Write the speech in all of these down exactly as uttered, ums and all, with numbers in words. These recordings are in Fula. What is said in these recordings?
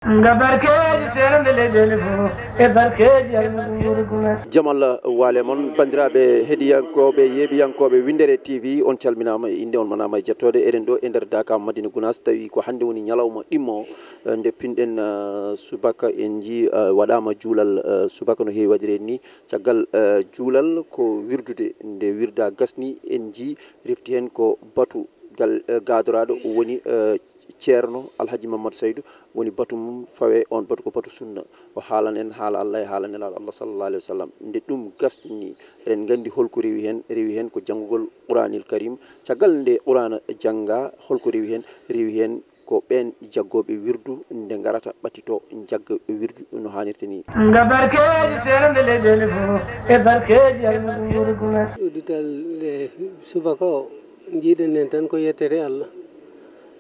Nga barkeeji seerende leyɗeele fof e barkeeji almuɓe nguuri guna. Jam Allah waale mon, banndiraaɓe heɗiyankooɓe, yeeɓiyankooɓe Winndere T V, on calminaama e innde, on manaama e jettode. Eɗen ɗo e nder Daaka Madina Gunaas, tawi ko hannde woni ñalawma ɗimmo, eh, nde pinɗen, eh, subaka. En njii, eh, waɗaama juulal, eh, subaka no heewi waɗireede ni. Caggal, eh, juulal ko wirdude, nde wirda gasni, en njii refti heen ko batu gal, eh, gaadoraaɗo woni, eh, Ceerno Alhaji Mamadou Saydou, woni batu mum fawe on batu ko batu sunna. O haalan en haala Allah e haala Nelaaɗo Allah sallallahu alaihi wasallam. Nde ɗum gasni, eɗen nganndi holko rewi heen, rewi heen ko janngugol Quraanil Karim. Caggal nde Quraana jannga, holko rewi heen? Rewi heen ko ɓeen jaggooɓe wirdu nde ngarata ɓatito jagga wirdu no haanirta ni. Nga barkeeji seerende leyɗeele fof e barkeeji almuɓe nguuri guna. Uddital nde subaka o, njiiɗen heen tan ko yettere Allah.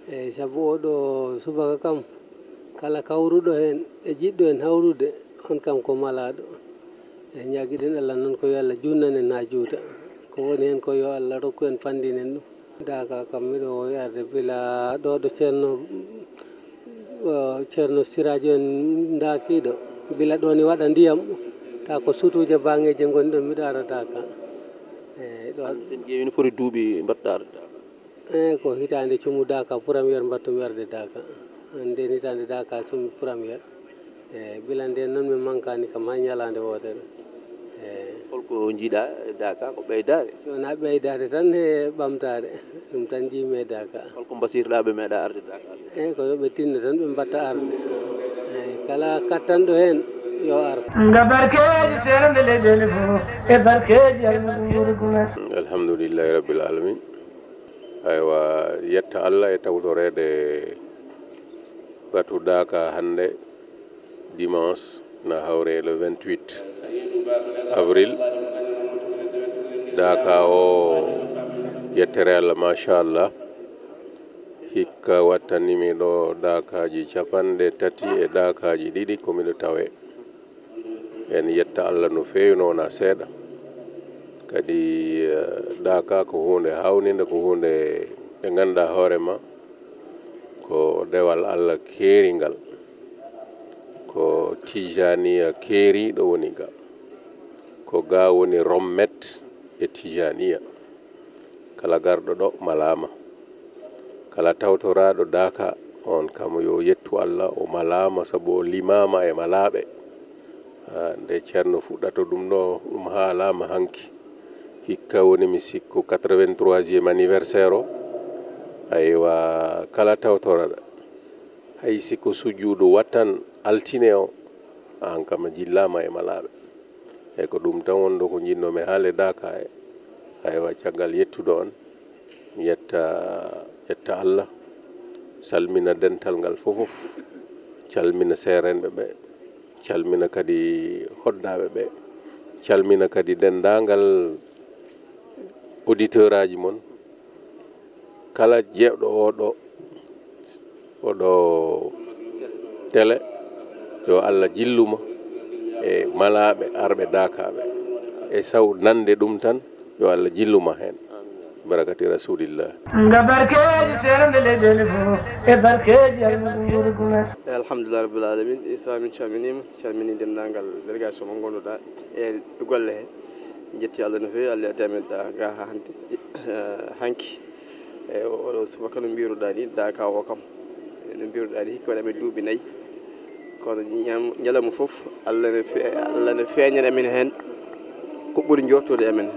Eeyi, sabu oɗo subaka kam, kala kawruɗo heen e jiɗɗo heen hawrude, on kam ko malaaɗo. Eeyi, ñaagiɗen Allah noon ko yo Allah juutnan en haa juuta. Ko woni heen ko yo Allah rokku en, fanndinen ɗum. Daaka kam miɗo woowi arde bila ɗo, ɗo Ceerno, o, Ceerno Siraajo en ndaakiiɗo. Bila ɗo ni waɗa ndiyam, tawa ko sutuuje baaŋeeji ngoni ɗon, miɗo ara Daaka. Eeyi, ɗo. Hannde so en ƴeewi no foti duuɓi mbaɗɗa arde Daaka? Eeyi, ko hitaande cumu Daaka, première mbaɗtumi arde Daaka. Nden hitaande Daaka cumu première. Eeyi, bila nden noon min mankaani kam hay ñalaande wootere. Eeyi. Holko njiiɗa e Daaka, ko ɓeydaare? So wonaa ɓeydaare tan e ɓamtaare, ɗum tan njiimi e Daaka. Holko mbasiytoɗaa ɓe meeɗa arde Daaka? Eeyi, ko yo ɓe tinno tan ɓe mbaɗta arde. Eeyi, kala kattanɗo heen yo ar. Nga barkeeji seerende leyɗeele fof e barkeeji almuɓe nguuri guna. Alhamdulillahi Rabbil Alamin. Aywa, yetta Allah e tawtoreede batu Daaka hannde, dimanche, na hawre le vingt-huit avril. Daaka o, yettere Allah, machallah. Hikka wattanimi ɗo daakaaji capanɗe tati e daakaaji ɗiɗi ko miɗo tawe. En yetta Allah no feewi, no wonaa seeɗa. Kadi, eh, Daaka ko huunde haawninde, ko huunde nde ngannduɗaa hoore ma, ko dewal Allah keeringal, ko Tijaniya keeriiɗo woni ga, ko ga woni rommet e Tijaniya. Kala garɗo ɗo malaama. Kala tawtoraaɗo Daaka, on kam yo yettu Allah, o malaama, sabu o limaama e malaaɓe. Ah, nde Ceerno fuɗɗata ɗum ɗo, ɗum haalaama hanki. Hikka woni, mi sikku, quatre-vingt-troisième anniversaire o. Aywa, kala tawtoraaɗo, hay si ko sujuudu wattan altine o, aan kam a jillaama e malaaɓe. Eeyi, ko ɗum tan wonɗo ko njiɗnoomi haale Daaka e. Aywa, caggal yettude on, yetta, yetta Allah, salmina dental ngal fof fof, calmina seerenɓe ɓe, calmina kadi hoɗdaaɓe ɓe, calmina kadi denndaangal auditeur aji mon, kala jeeɗo oɗo, oɗo télé, yo Allah jilluma e malaaɓe arɓe Daakaaɓe. E saw nande ɗum tan, yo Allah jilluma heen. Barakati Rasulillah. Nga barkeeji seerende leyɗeele fof e barkeeji almuɓe nguuri guna. Alhamdulillah Rabbil Alamin. Isa, min calminiima, calmini denndaangal délégation mo ngonduɗaa e golle he. Njetti Allah no feewi, Allah addi amen ɗa ga ha hannde, eh, hanki. E o-, oɗo subaka no mbiruɗaa ni, Daaka o kam. No mbiruɗaa ni, hikka waɗi amen duuɓi nayi. Kono ñam-, ñalawma fof, Allah ne fe-, Allah ne feeñana amen heen ko ɓuri njortude amen.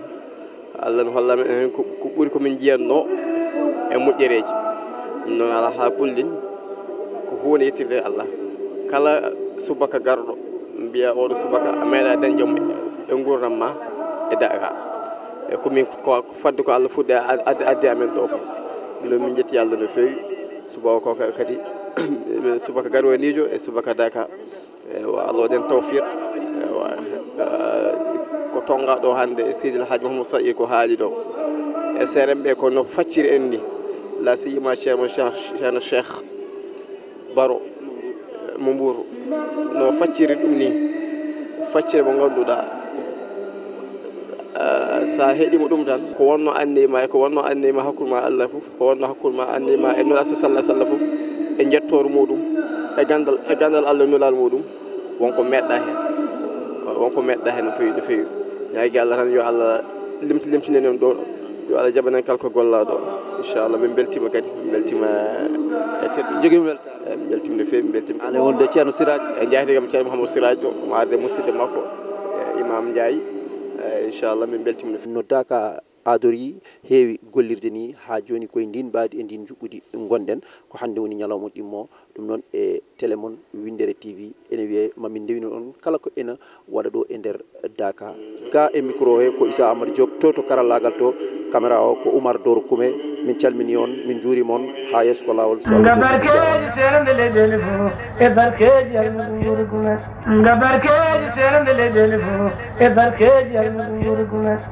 Allah ne holla amen heen ko, ko ɓuri ko min njiyatnoo e moƴƴereeji. Ɗum noon, alaa haa kullin, ko huunde yettirde Allah. Kala subaka garɗo, mbiya oɗo subaka a meeɗa dañde jam e nguurndam ma e Daaka. E ko min, ko, ko fadde ko Allah fuɗɗi ad-, ad-, addi amen ɗo ko. Ɗum noon min njetti Allah no feewi. Subaka ko ka-, kadi, subaka garwaniijo e subaka Daaka. Ewa, Allah waɗen tawfiq. Ewa, eh, ko tonga ɗo hannde Seydi El Hadji Mouhamadou Saïd ko haali ɗo. E seerenɓe ko no facciri en ni. La siyama Ceerno Cheikh, Ceerno Cheikh Baro, eh, mo Mbour. No facciri ɗum ni. Facciri mo ngannduɗaa. Ah, so a heɗiima ɗum tan, ko wonno anniya ma, ko wonno anniya ma hakkunde ma Allah fof, ko wonno hakkunde ma anniya ma e Nulaaɗo sallallahu alaihi wasallam fof, e njettoor muɗum, E ganndal, e ganndal Allah nulal muɗum, wonko meɗɗa heen. Wonko meɗɗa heen no feewi, no feewi. Ñaagi Allah tan yo Allah limti, limtinen en ɗo, yo Allah jaɓanen kala ko gollaɗo. Inchallah, min mbeltima kadi, min mbeltima e teddude. Jogiima weltaare. E, min mbeltima no feewi, min mbeltima. Aan e wonde Ceerno Siraaj. E jaayti kam Ceerno Mouhamadou Siraaj o, mo arde musidɗo makko, e, Imam Ndiaye. E, inchallah, min mbeltima no feewi. No Daaka aadori heewi gollirde ni haa jooni koye ndin mbaadi e ndin njuɓɓudi ngonɗen. Ko hannde woni ñalawma ɗimmo. Ɗum noon e télé mon Winndere T V ene wiyee ma min ndewino on kala ko ena waɗa ɗo e nder Daaka. Ga e micro he ko Issa Amadou Diop, to, to karallaagal to, caméra o ko Oumar Doro Koume. Min calmini on, min njuurima on, haa yeeso ko laawol, so Allah jaɓi. Nga barkeeji seerende leyɗeele fof e barkeeji almuɓe nguurgu nas. Nga barkeeji seerende leyɗeele fof e barkeeji almuɓe nguurgu nas.